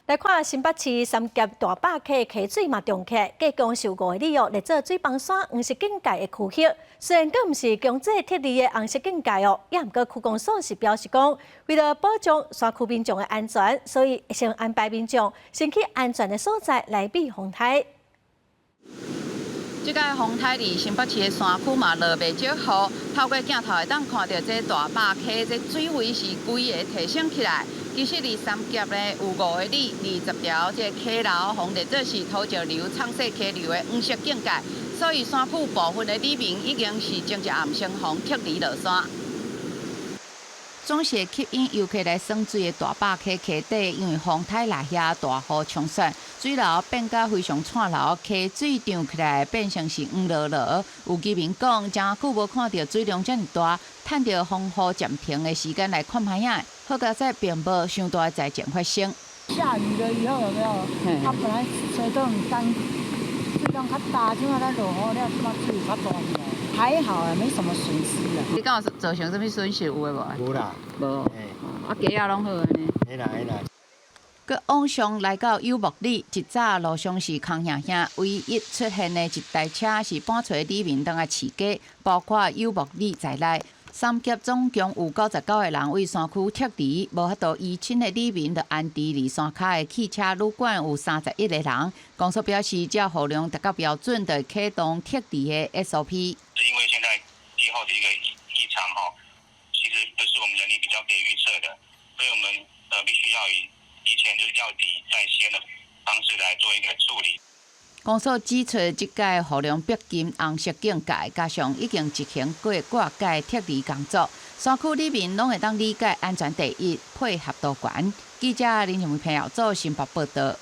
來看新北市三峽大壩溪溪水嘛漲起來，計共有五个里哦，列做水崩山黃色警戒的區域。雖然閣毋是強制撤離的紅色警戒哦，也毋過區公所是表示講，為了保障山區民眾的安全，所以先安排民眾先去安全的所在來避風颱。這屆風颱佇新北市的山區嘛落袂少雨，透過鏡頭會當看著這大壩溪這水位是規个提升起來。其實佇三峽呢有五个里20條這個溪流，予列做是土石流沖洗溪流的黃色警戒，所以山區部分的里民已經是前一暗先予撤離落山。總是會吸引遊客來耍水的大壩溪溪底，因為風颱來遐大雨沖刷，水流變甲非常湍流，溪水漲起來變成是黃濁濁。有居民講，誠久無看著水量遮爾大，趁著風雨暫停的時間來看覓仔。好佳哉並無傷大的災情發生。下雨了以後有沒有？它本來水都很乾，水量較大，這擺咱落雨了，這擺水較大起來。還好啊，沒什麼損失啊。你敢有造成啥物損失有的無？無啦。無。啊，雞仔攏好按呢。會啦會啦。閣往上來到有木里，一早路上是空瓦瓦，唯一出現的一台車是搬揣里民轉來飼雞，包括有木里在內。三峽總共有99個人對山區撤離，無法度移遷的里民就安置佇山跤的汽車旅館，有31個人。公所表示，只要雨量達到標準，就會啟動撤離的 SOP。是因為現在氣候的一個異常哈，其實不是我們人力比較可以預測的，所以我們必須要以提前就是料敵在先的方式來做一個處理。公所指出，這屆雨量逼近紅色警戒，加上已經執行過掛界撤離工作，山區里民攏會當理解安全第一，配合度懸。記者林靜慧朋友做新北報道。